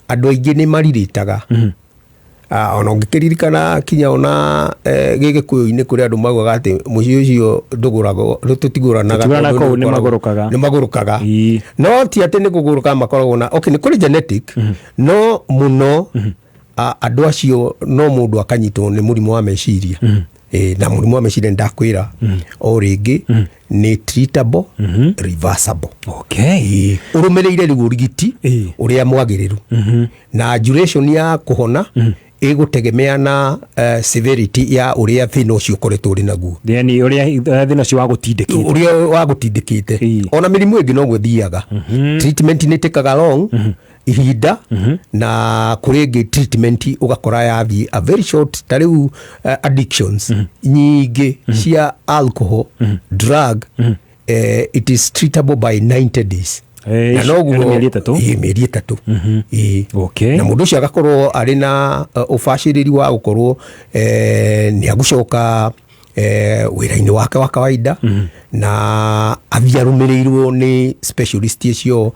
andũ aingĩ nĩ marirĩtaga. Ona ũngĩkĩririkana kinya ona gĩgĩkũyũ-inĩ kũrĩ andũ maugaga atĩ mũciĩ ũcio ndũgũragwo, tũtigũranaga.
Tũtigũranaga
tondũ
kũu, nĩ magũrũkaga.
Nĩ magũrũkaga. No ti atĩ nĩ kũgũrũka makoragwo na, okay, nĩ kũrĩ genetic, no mũno andũ acio no mũndũ akanyitwo nĩ mũrimũ wa meciria. Na mũrimũ wa meciria nĩ ndakwĩra o rĩngĩ nĩ treatable, reversible. Ũrũmĩrĩire rĩu ũrigiti ũrĩa mwagĩrĩru, na duration ya kũhona ĩgũtegemea na severity ya ũrĩa thĩna ũcio ũkoretwo ũrĩ naguo.
Yani ũrĩa thĩna ũcio wa gũtindĩkĩte.
Ũrĩa wa gũtindĩkĩte. Ona mĩrimũ ĩngĩ noguo ĩthiaga, treatment nĩ ĩtĩkaga long ihinda, na kũrĩ ĩngĩ treatment ũgakora yathiĩ a very short, ta rĩu addictions nyingĩ cia alcohol, drug, it is treatable by 90 days. Na noguo
Nĩ mĩeri 3.
Ĩĩ, mĩeri 3. Ĩĩ.
Okay.
Na mũndũ ũcio agakorwo arĩ na ũbacĩrĩri wa gũkorwo nĩ agũcoka wĩra-inĩ wake wa kawaida, na athiĩ arũmĩrĩirwo nĩ specialist acio,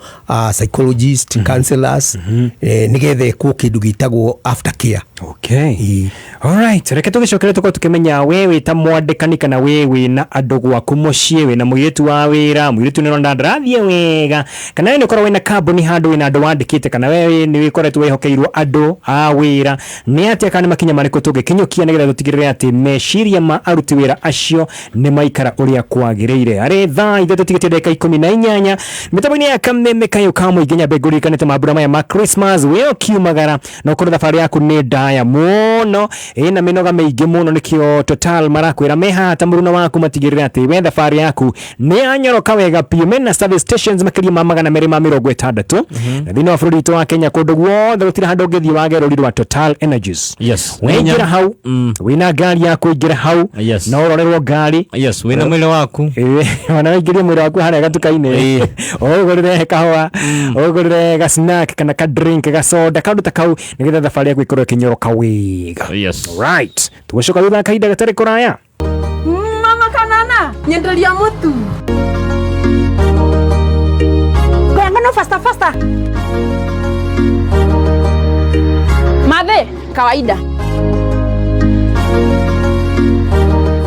psychologist, counselors, nĩgetha ekwo kĩndũ gĩtagwo after care.
Okay. Alright, reke tũgĩcokere tũkorwo tũkĩmenya we wĩ ta mwandĩkani kana we wĩ na andũ gwaku mũciĩ, wĩna mũirĩtu wa wĩra, mũirĩtu nĩ ũrona ndarathiĩ wega, kana we nĩ ũkorwo wĩna kambuni handũ wĩna andũ wandĩkĩte, kana we nĩ wĩkoretwo wĩhokeirwo andũ a wĩra, nĩ atĩa kana nĩ makinya marĩkũ tũngĩkinyũkia nĩgetha tũtigĩrĩre atĩ meciria ma aruti wĩra acio nĩ maikara ũrĩa kwagĩrĩire? kwagĩrĩire. Arĩ thaa 3 tigĩtie ndagĩka 18 mĩtambo-inĩ ya Kameme Kayũ ka Mũingĩ nyambe ngũririkanĩte mambura maya ma Christmas wĩ ũkiumagara na ũkorwo thabarĩ yaku nĩ ndaya mũno ĩna mĩnoga mĩingĩ mũno, nĩkĩo Total marakwĩra me haha ta mũruna waku matigĩrĩre atĩ we thabarĩ yaku nĩ yanyoroka wega biũ. Mena service stations makĩria ma 260 na thĩinĩ wa bũrũri witũ wa Kenya kũndũ guothe gũtirĩ handũ ũngĩthiĩ wage rũri rwa Total Energies. Waingĩra hau wĩna ngari yaku ingĩra hau na ũrorerwo ngari.
Yes, wĩna mwĩrĩ waku.
Ona waingĩrie mwĩrĩ waku harĩa gatuka-inĩ, ũgũrĩre kahũa, ũgũrĩre ga snack kana ka drink, gasoda, kaũndũ ta kau, nĩgetha thabarĩ yaku ĩkorwo ĩkĩnyoroka wega. Right, tũgũcoka thutha kahinda gatarĩ kũraya.
Mama kanana nyenderia mutu ngono faster faster. Madhe kawaida.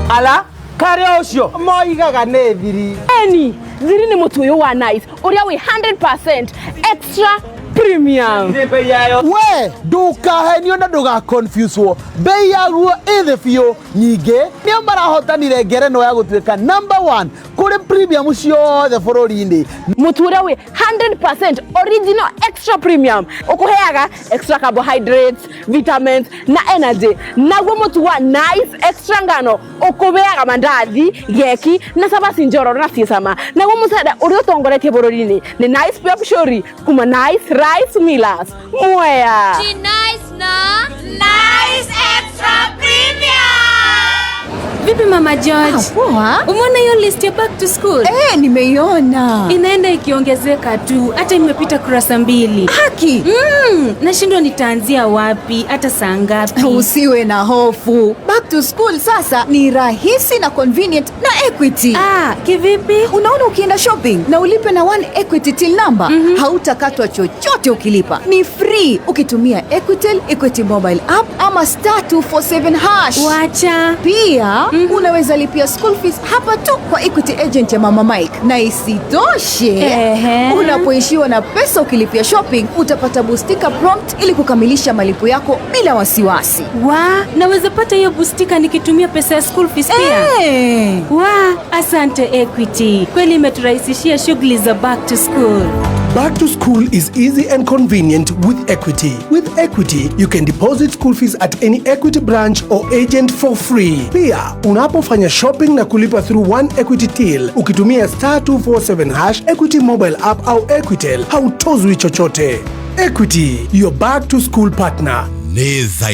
Ala kare ucio moigaga nĩ thiri.
Eni thiri nĩ mũtu ũyũ wa Nice ũrĩa wĩ 100% extra premium.
We ndukahenio na ndugaconfusewo, bei yaguo ĩ thĩ biũ. Nyingĩ nĩo marahotanire ngerenwa ya gũtuĩka number 1 kũrĩ premium ciothe bũrũri-inĩ.
Mũtu ũrĩa wĩ 100% original extra premium ũkũheaga extra carbohydrates, vitamins na energy. Naguo mũtu wa Nice extra ngano ũkũheaga mandathi, geki na cabaci njororo na ciĩ cama. Naguo mũcere ũrĩa ũtongoretie bũrũri-inĩ nĩ Nice Pure Pshori kuma Nice Rice Millers. Mwea.
Nice na Nice Extra Premium.
Vipi Mama George?
Poa.
Umeona hiyo list ya back to school?
Nimeiona.
Inaenda ikiongezeka tu, hata imepita kurasa 2.
Haki.
Nashindwa nitaanzia wapi, hata saa ngapi?
Usiwe na hofu. Back to school sasa ni rahisi na convenient na Equity.
Kivipi?
Unaona, ukienda shopping na ulipe na One Equity till number, hautakatwa chochote ukilipa. Ni free ukitumia Equitel, Equity mobile app ama *247#.
Wacha.
Pia unaweza lipia school fees hapa tu kwa Equity agent ya Mama Mike. Na isitoshe, unapoishiwa na pesa ukilipia shopping, utapata bustika prompt ili kukamilisha malipo yako bila wasiwasi.
Naweza pata hiyo bustika nikitumia pesa ya school fees pia? Asante Equity. Kweli imeturahisishia shughuli za back to school.
Back to school is easy and convenient with Equity. With Equity, you can deposit school fees at any Equity branch or agent for free. Pia, unapofanya shopping na kulipa through One Equity Till, ukitumia *247# Equity mobile app au Equitel, hautozwi chochote. Equity, your back to school partner.
Nĩ thaa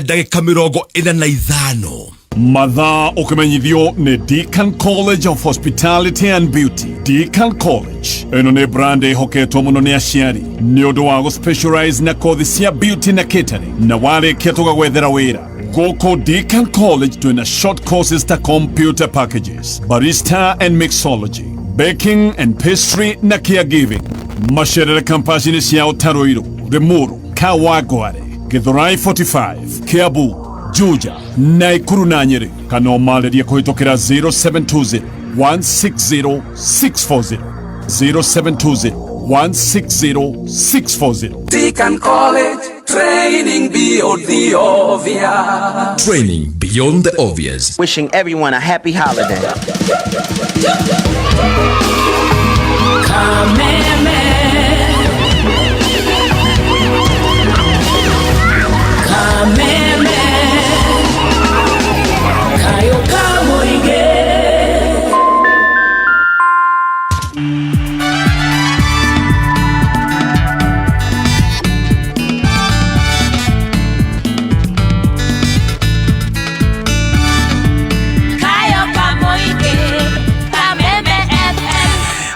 2:45.
Mathaa ũkĩmenyithio nĩ Deacon College of Hospitality and Beauty. Deacon College ĩno nĩ brand ĩhoketwo mũno nĩ aciari nĩ ũndũ wa gũspecialize na kothi cia beauty na catering, na warĩkia tũgagwethera wĩra. Gũkũ Deacon College twĩna short courses ta computer packages, barista and mixology, baking and pastry na caregiving. Macerere kampasi-inĩ ciao ta Ruiru, Limuru, Kawangware, Githurai 45, Kiambu, Juja, Nakuru na Nyeri, kana ũmarĩrie kũhĩtũkĩra 0720 160 640, 0720 160 640.
Deacon College, training beyond the obvious.
Training beyond the obvious.
Wishing everyone a happy holiday.
Kameme. Kameme. Kayo Kamuinge. Kayo Kamuinge. Kameme FM.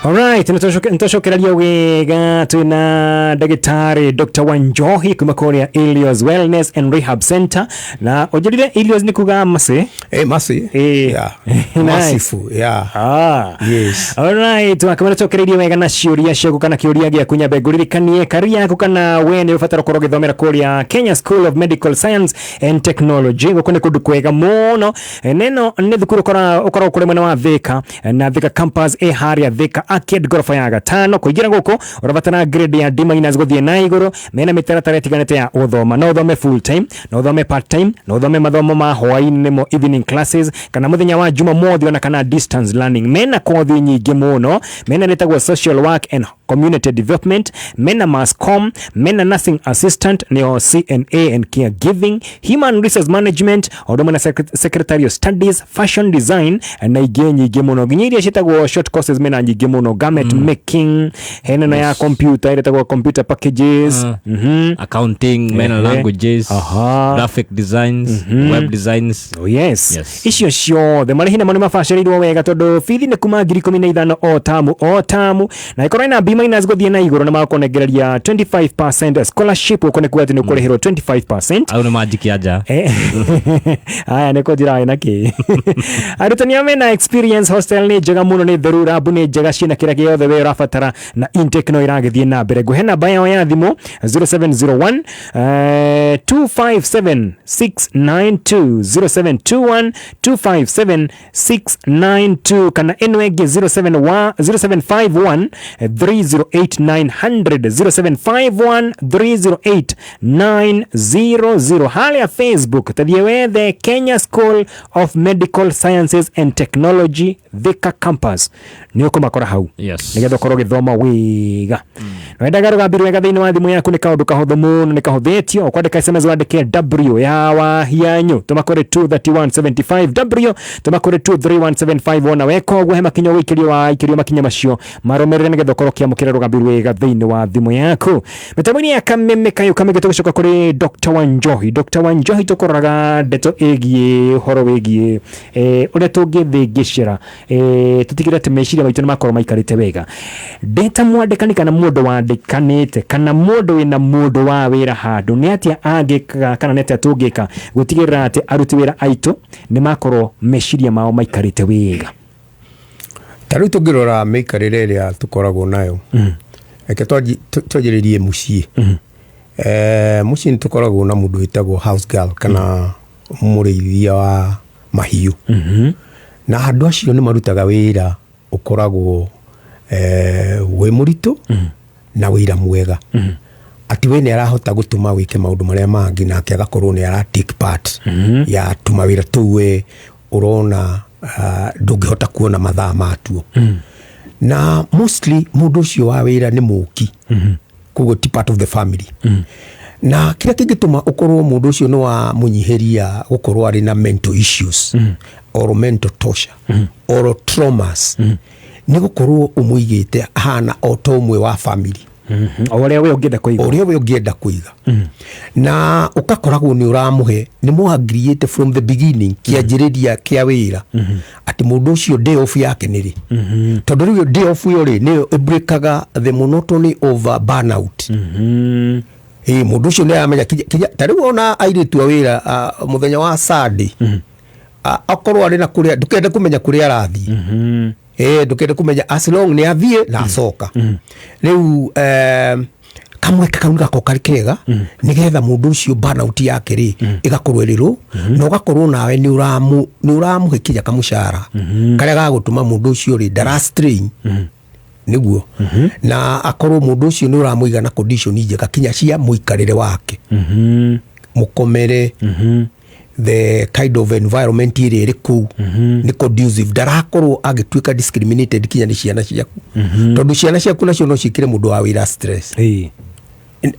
Alright, nitũcokereria wega twĩna ndagĩtarĩ Dr. Wanjohi kuma kũrĩa Ilios Wellness and Rehab Center. Na ũnjĩrire Ilios nĩ kuga mercy?
Mercy.
Yeah.
Merciful, yeah. Yes.
Alright, wakamana tũcokereirie wega na ciũria ciaku kana kĩũria gĩaku nyambe ngũririkanie kari yaku kana we nĩ ũbatara gũkorwo ũgĩthomera kũrĩa Kenya School of Medical Science and Technology. Gũkũ nĩ kũndũ kwega mũno. Neno nĩ thukuru ũkoragwo kũrĩa mwena wa Thika, na Thika campus ĩ harĩa Thika Arcade goroba ya gatano. Kũingĩra gũkũ ũrabatara grade ya D minus gũthiĩ na igũrũ. Mena mĩtaratara ĩtiganĩte ya gũthoma, no ũthome full time, no ũthome part time, no ũthome mathomo ma hwaĩ-inĩ nĩmo evening classes, kana mũthenya wa Jumamothi, ona kana distance learning. Mena kothi nyingĩ mũno. Mena rĩtagwo social work and community development, mena mass com, mena nursing assistant nĩo CNA and caregiving, human resource management, o ũndũ ũmwe na secretarial studies, fashion design na ingĩ nyingĩ mũno, nginya iria ciĩtagwo short courses mena nyingĩ mũno, garment making, hena ĩno ya computer ĩretagwo computer packages.
Accounting, mena languages, graphic designs, web designs.
Oh, yes. Icio ciothe marĩhi namo nĩ mabacĩrĩirwo wega, tondũ bithi nĩ kuma 15,000 o tamu o tamu, na ĩkorwo ĩna B minus gũthiĩ na igũrũ na magakũnengereria 25% scholarship. Ũkũ nĩ kuga atĩ nĩ ũkũrĩhĩrwo 25%.
Au nĩ manjikia nja.
Aya nĩ kũnjĩra na kĩ arutani arĩa mena experience. Hostel nĩ njega mũno, nĩ theru, rabu nĩ njega, ciĩna kĩrĩa gĩothe we ũrabatara, na intake no ĩragĩthiĩ na mbere. Ngũhe namba yao ya thimũ, 0701 257 692, 0721 257 692, kana ĩno ĩngĩ, 071 0751 308 900, 0751 308 900. Harĩa Facebook tathiĩ wethe Kenya School of Medical Sciences and Technology Thika Campus, nĩ ũkũmakora hau nĩgetha ũkorwo ũgĩthoma wega. Wendaga rũgambi rwega thĩinĩ wa thimũ yaku, nĩ kaũndũ kahũthũ mũno, nĩ kahũthĩtio. Ũkwandĩka SMS, wandĩke W ya Wahianyũ, tũma kũrĩ 23175, W tũma kũrĩ 23175. Wona weka ũguo, he makinya ũgũikĩrio, wa ikĩrio makinya macio marũmĩrĩre nĩgetha ũkorwo ũkĩamũkĩra rũgambi rwega thĩinĩ wa thimũ yaku. Mĩtambo-inĩ ya Kameme kayũ kamĩngĩ, tũgĩcoka kũrĩ Dr. Wanjohi. Dr. Wanjohi, tũkũroraga ndeto ĩgiĩ ũhoro wĩgiĩ ũrĩa tũngĩthĩngĩcĩra tũtigĩre atĩ meciria maitũ nĩ makorwo maikarĩte wega. Ndeta mwandĩkani kana mũndũ wandĩkanĩte kana mũndũ wĩna mũndũ wa wĩra handũ, nĩ atĩa angĩkaga kana nĩ atĩa tũngĩka gũtigĩrĩra atĩ aruti wĩra aitũ nĩ makorwo meciria mao maikarĩte wega?
Ta rĩu tũngĩrora mĩikarĩre ĩrĩa tũkoragwo nayo, reke twanjĩrĩrie mũciĩ. Mũciĩ nĩ tũkoragwo na mũndũ wĩtagwo house girl kana mũrĩithia wa mahiũ, na andũ acio nĩ marutaga wĩra ũkoragwo wĩ mũritũ na wĩra mwega, atĩ we nĩ arahota gũtũma wĩke maũndũ marĩa mangĩ, nake agakorwo nĩ ara take part ya tũmawĩra tũu we ũrona ndũngĩhota kuona mathaa matuo. Na mostly mũndũ ũcio wa wĩra nĩ mũki, koguo ti part of the family. Na kĩrĩa kĩngĩtũma ũkorwo mũndũ ũcio nĩ wa mũnyihĩria gũkorwo arĩ na mental issues or mental torture or traumas nĩ gũkorwo ũmũigĩte ahana o ta ũmwe wa family.
O ũrĩa we ũngĩenda kũiga.
O ũrĩa we ũngĩenda kũiga, na ũgakoragwo nĩ ũramũhe, nĩ mũagiriĩte from the beginning, kĩanjĩrĩria kĩa wĩra, atĩ mũndũ ũcio day off yake nĩ rĩ, tondũ rĩu day off ĩyo rĩ, nĩyo ĩbreakaga the monotony of burnout. Ĩ mũndũ ũcio nĩ aramenya ta rĩu ona airĩtu a wĩra, mũthenya wa Sunday akorwo arĩ na kũrĩa, ndũkende kũmenya kũrĩa arathiĩ. Ndũkende kũmenya, as long nĩ athiĩ na acoka. Rĩu kamweke kau gakorwo karĩ kega nĩgetha mũndũ ũcio burnout yake rĩ ĩgakorwo ĩrĩ rũ, na ũgakorwo nawe nĩ ũramũhe kinya kamũcara karĩa gagũtũma mũndũ ũcio rĩ ndara strain nĩguo, na akorwo mũndũ ũcio nĩ ũramũiga na condition njega kinya cia mũikarĩre wake, mũkomere, the kind of environment ĩrĩa ĩrĩ kũu nĩ conducive, ndarakorwo agĩtuĩka discriminated kinya nĩ ciana ciaku, tondũ ciana ciaku nacio no ciĩkĩre mũndũ wa wĩra stress,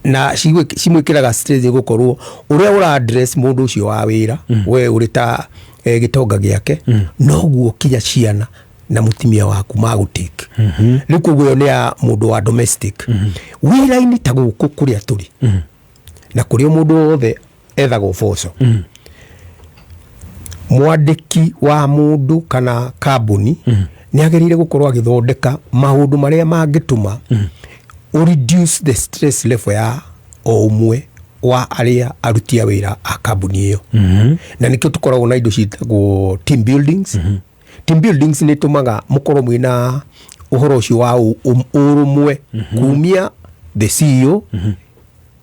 na cimwĩkĩraga stress gũkorwo ũrĩa ũra address mũndũ ũcio wa wĩra, we ũrĩ ta gĩtonga gĩake, noguo kinya ciana na mũtumia waku magũtake. Rĩu koguo ĩyo nĩ ya mũndũ wa domestic. Wĩra-inĩ ta gũkũ kũrĩa tũrĩ na kũrĩa mũndũ wothe ethaga ũboco, mwandĩki wa mũndũ kana kambuni nĩ agĩrĩire gũkorwo agĩthondeka maũndũ marĩa mangĩtũma ũ reduce the stress level ya o ũmwe wa arĩa aruti a wĩra a kambuni ĩyo. Na nĩkĩo tũkoragwo na indo ciĩtagwo team buildings. Team buildings nĩ ĩtũmaga mũkorwo mwĩna ũhoro ũcio wa ũrũmwe kumia the CEO,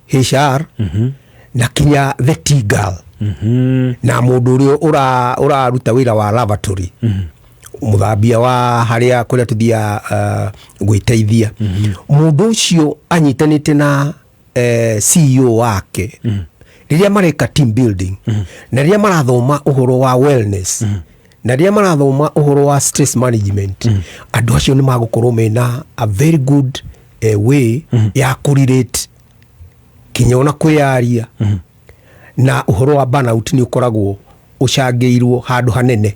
HR na kinya the tea girl na mũndũ ũrĩa ũraruta wĩra wa lavatory. Mũthambia wa harĩa kũrĩa tũthiaga gwĩteithia, mũndũ ũcio anyitanĩte na CEO wake rĩrĩa mareka team building, na rĩrĩa marathoma ũhoro wa wellness, na rĩrĩa marathoma ũhoro wa stress management, andũ acio nĩ magũkorwo mena a very good way ya kũrelate kinya ona kwĩyaria. Na ũhoro wa burnout nĩ ũkoragwo ũcangĩirwo handũ hanene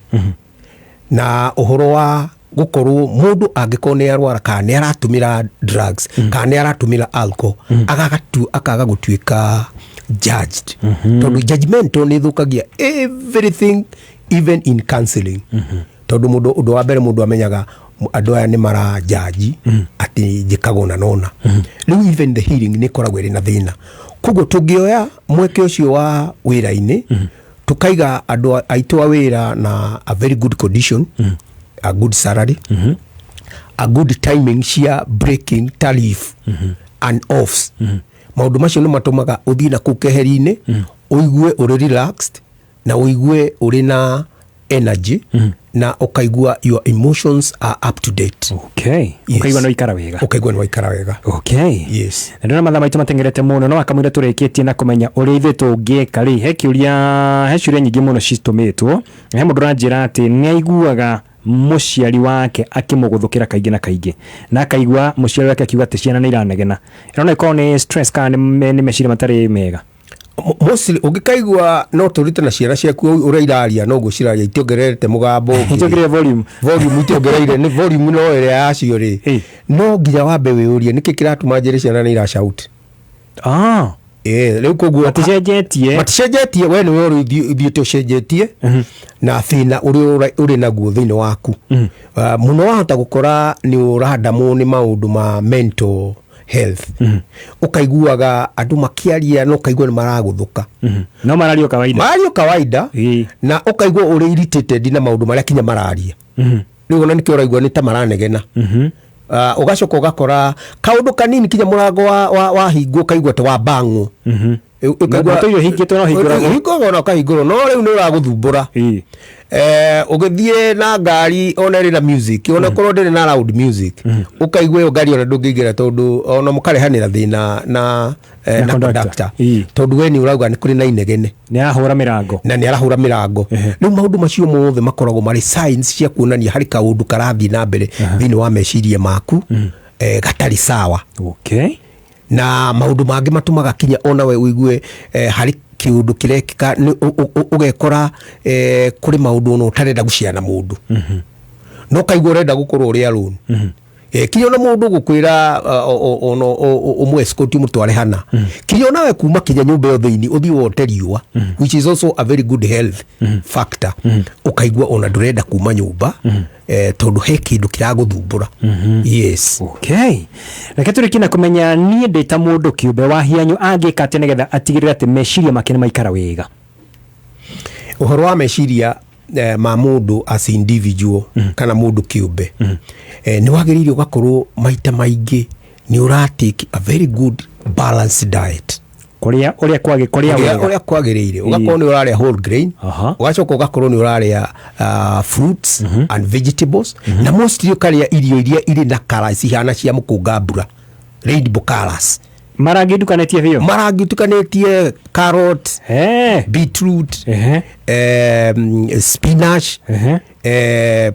na ũhoro wa gũkorwo mũndũ angĩkorwo nĩ arwara kana nĩ aratũmĩra drugs kana nĩ aratũmĩra alcohol, akaga gũtuĩka judged, tondũ judgmental nĩ ĩthũkagia everything, even in counseling, tondũ mũndũ, ũndũ wa mbere mũndũ amenyaga andũ aya nĩ marajaji atĩ njĩkaga ũna nona. Rĩu even the healing nĩ ĩkoragwo ĩrĩ na thĩna. Koguo tũngĩoya mweke ũcio wa wĩra-inĩ, tũkaiga andũ aitũ a wĩra na a very good condition, a good salary, a good timing cia breaking tariff and offs, maũndũ macio nĩ matũmaga ũthiĩ na kũu keheri-inĩ, ũigue ũrĩ relaxed na ũigue ũrĩ na energy na ũkaigua your emotions are up to date.
Ũkaigua nĩ waikara wega.
Ũkaigua nĩ waikara wega. Yes.
Na ndĩrona mathaa maitũ matengerete mũno, no akamwĩra tũrĩkĩtie na kũmenya ũrĩa ithuĩ tũngĩka rĩ, he kĩũria, he ciũria nyingĩ mũno citũmĩtwo. He mũndũ ũranjĩra atĩ nĩ aiguaga mũciari wake akĩmũgũthũkĩra kaingĩ na kaingĩ, na akaigua mũciari wake akiuga atĩ ciana nĩ iranegena. Ĩno no ĩkorwo nĩ stress kana nĩ meciria matarĩ mega?
Mostly ũngĩkaigua no tũrute na ciana ciaku ũrĩa iraria noguo ciraria, itiongererete mũgambo ũngĩ.
Itiongereire volume.
Volume itiongereire, nĩ volume no ĩrĩa yacio rĩ, no nginya wambe wĩyũrie nĩkĩ kĩratũma njĩre ciana nĩ irashout. Rĩu koguo
Maticenjetie.
Maticenjetie, we nĩwe ũthiĩte ũcenjetie na thĩna ũrĩa ũrĩ naguo thĩinĩ waku. Mũno wahota gũkora nĩ ũrandamwo nĩ maũndũ ma mental health, ũkaiguaga andũ makĩaria na ũkaigua nĩ maragũthũka.
No marario kawaida.
Marario kawaida na ũkaigua ũrĩ irritated na maũndũ marĩa kinya mararia. Rĩu ona nĩkĩo ũraigua nĩ ta maranegena. Ũgacoka ũgakora kaũndũ kanini, kinya mũrango wa hingwo ũkaigua ta wambang'wo.
Ũtũire ũhingĩtwo no hingũragwo.
Hingũragwo na ũkahingũrwo, no rĩu nĩ ũragũthumbũra. Ũgĩthiĩ na ngari ona ĩrĩ na music, ona korwo ndĩrĩ na loud music, ũkaigua ĩyo ngari ona ndũngĩingĩra, tondũ ona mũkarehanĩra thĩna na
Na conductor.
Conductor, tondũ we nĩ ũrauga nĩ kũrĩ na inegene.
Nĩ arahũra mĩrango.
Na nĩ arahũra mĩrango. Rĩu maũndũ macio mothe makoragwo marĩ signs cia kuonania harĩ kaũndũ karathiĩ na mbere thĩinĩ wa meciria maku gatarĩ sawa. Na maũndũ mangĩ matũmaga kinya ona we ũigue harĩ kĩũndũ kĩrekĩka nĩ ũgekora kũrĩ maũndũ ona ũtarenda gũciana mũndũ, no kaigua ũrenda gũkorwo ũrĩ alone. Kinya ona mũndũ gũkwĩra ona ũmũ escort ũmũtware hana, kinya onawe kuma kinya nyũmba ĩyo thĩinĩ ũthiĩ wote riũa, which is also a very good health factor, ũkaigua ona ndũrenda kuma nyũmba tondũ he kĩndũ kĩragũthumbũra. Yes.
Okay, reke tũrĩkie na kũmenya niĩ ndĩ ta mũndũ kĩũmbe wa hianyu angĩka atĩa nĩgetha atigĩrĩre atĩ meciria make nĩ maikara wega?
Ũhoro wa meciria ma mũndũ as individual kana mũndũ kĩũmbe, nĩ wagĩrĩire ũgakorwo maita maingĩ nĩ ũra take a very good balanced diet.
Kũrĩa ũrĩa kwagĩ kũrĩa wega.
Ũrĩa kwagĩrĩire, ũgakorwo nĩ ũrarĩa whole grain, ũgacoka ũgakorwo nĩ ũrarĩa fruits and vegetables, na mostly ũkarĩa irio iria irĩ na colours cihana cia mũkũnga mbura, rainbow colours.
Marangi ndukanĩtie biũ.
Marangi ũtukanĩtie, carrot, beetroot, spinach,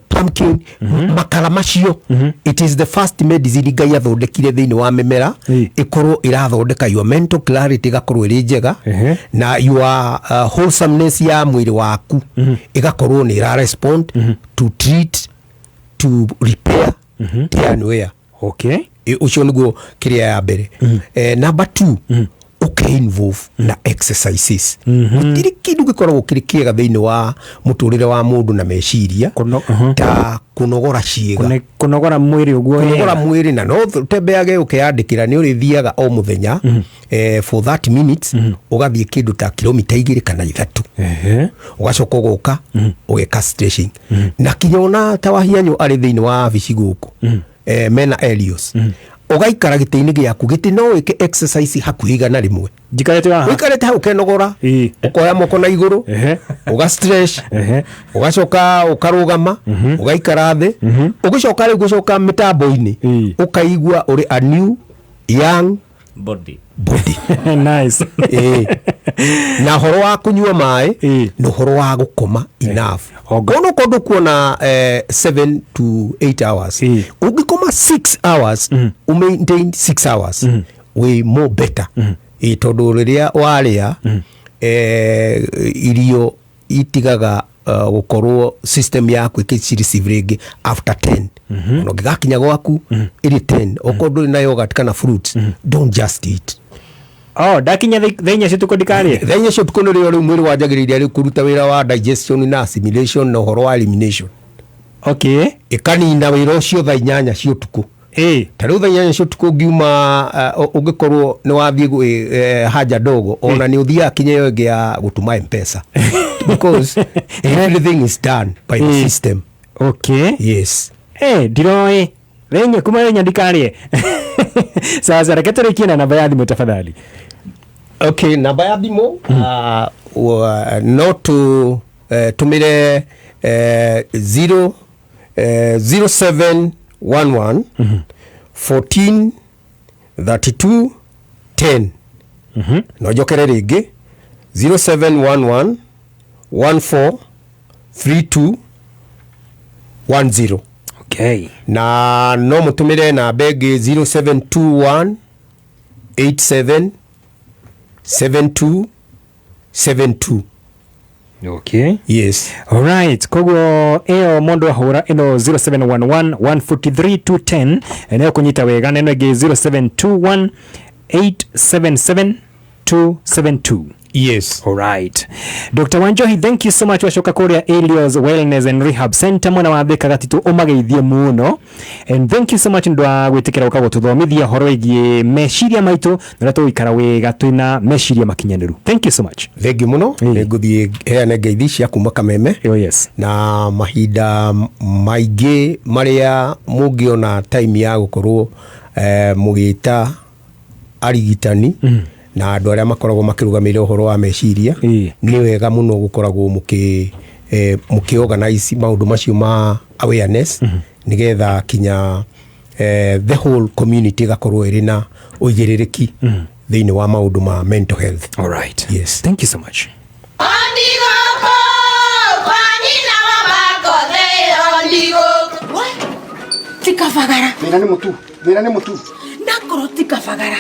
pumpkin, makara macio. It is the first medicine Ngai athondekire thĩinĩ wa mĩmera ĩkorwo ĩrathondeka your mental clarity ĩgakorwo ĩrĩ njega, na your wholesomeness ya mwĩrĩ waku ĩgakorwo nĩ ĩra respond to treat, to repair tear and wear. Ũcio nĩguo kĩrĩa ya mbere. Number two, ũke-involve na exercises. Gũtirĩ kĩndũ gĩkoragwo kĩrĩ kĩega thĩinĩ wa mũtũrĩre wa mũndũ na meciria ta kũnogora ciĩga.
Kũnogora mwĩrĩ ũguo
Kũnogora
wega.
mwĩrĩ, na no ũtembeage ũkeyandĩkĩra nĩ ũrĩthiaga o mũthenya for 30 minutes, ũgathiĩ kĩndũ ta kilomita 2 kana 3, ũgacoka ũgoka ũgeka stretching. Na kinya ona ta wahianyũ arĩ thĩinĩ wa wabici gũkũ, mena Elios. Ũgaikara gĩtĩ-inĩ gĩaku, gĩtĩ no wĩke exercise hakuhĩ 100.
Njikarĩte haha.
Ũikarĩte hau ũkenogora, ũkoya moko na igũrũ, ũga stretch, ũgacoka ũkarũgama, ũgaikara thĩ, ũgĩcoka rĩu gũcoka mĩtambo-inĩ, ũkaigua ũrĩ a new young
body.
Body.
Nice.
Ĩĩ. Na ũhoro wa kũnyua maĩ na ũhoro wa gũkoma enough, ona okorwo ndũkuona 7 to 8 hours, ũngĩkoma 6 hours, ũmaintain 6 hours, wĩ more better. Ĩĩ, tondũ rĩrĩa warĩa irio itigaga gũkorwo system yaku ĩkĩcireceive rĩngĩ after 10. Ona ũngĩgakinya gwaku ĩrĩ 10, okorwo ndũrĩ na yogurt kana fruits, don't just eat.
Oh, ndakinya thaa 4 cia ũtukũ ndikarĩe?
Thaa 4 cia ũtukũ nĩrĩo rĩu mwĩrĩ wanjagĩrĩria rĩu kũruta wĩra wa digestion na assimilation na ũhoro wa elimination. Ĩkanina wĩra ũcio thaa 8 cia ũtukũ. Ta rĩu thaa 8 cia ũtukũ ũngiuma, ũngĩkorwo nĩ wathiĩ haja ndogo, ona nĩ ũthiaga kinya ĩyo ĩngĩ ya gũtũma Mpesa, because everything is done by the system. Yes.
Ndiroĩ thaa 4, kuma thaa 4 ndikarĩe. Sasa reke tũrĩkie na namba ya thimũ tafadhali.
Okay, namba ya thimũ, no tu tumire 0 0711 14 32 10. No njokere rĩngĩ, 0711 14 32 10. Na no mũtũmĩre namba ĩngĩ, 0721 87 72 72. Yes.
Alright, koguo ĩyo mũndũ ahũra ĩno 0711 143 210 nĩyo kũnyita wega, na ĩno ĩngĩ 0721 877 272. Alright. Dr. Wanjohi, thank you so much. Wacoka kũrĩa Elios Wellness and Rehab Center mwena wa Thika Gatitũ, ũmageithie mũno. And thank you so much nĩ wa gwĩtĩkĩra gũka gũtũthomithia ũhoro wĩgiĩ meciria maitũ na ũrĩa tũgũikara wega twĩna meciria makinyanĩru. Thank you so much.
Thengiũ mũno. Nĩ ngũthiĩ heane ngeithi cia kuma Kameme.
Oh, yes.
Na mahinda maingĩ marĩa mũngĩona time ya gũkorwo mũgĩta arigitani na andũ arĩa makoragwo makĩrũgamĩrĩra ũhoro wa meciria, nĩ wega mũno gũkoragwo mũkĩ organize maũndũ macio ma awareness, nĩgetha kinya the whole community ĩgakorwo ĩrĩ na ũigĩrĩrĩki thĩinĩ wa maũndũ ma mental health.
All right.
Yes.
Thank you so much.
Ondigoko, kwa nyina wa Makothe, ondigoko.
Ti kabagara.
Thĩna nĩ mũtu, thĩna nĩ mũtu.
Ndakorwo ti kabagara.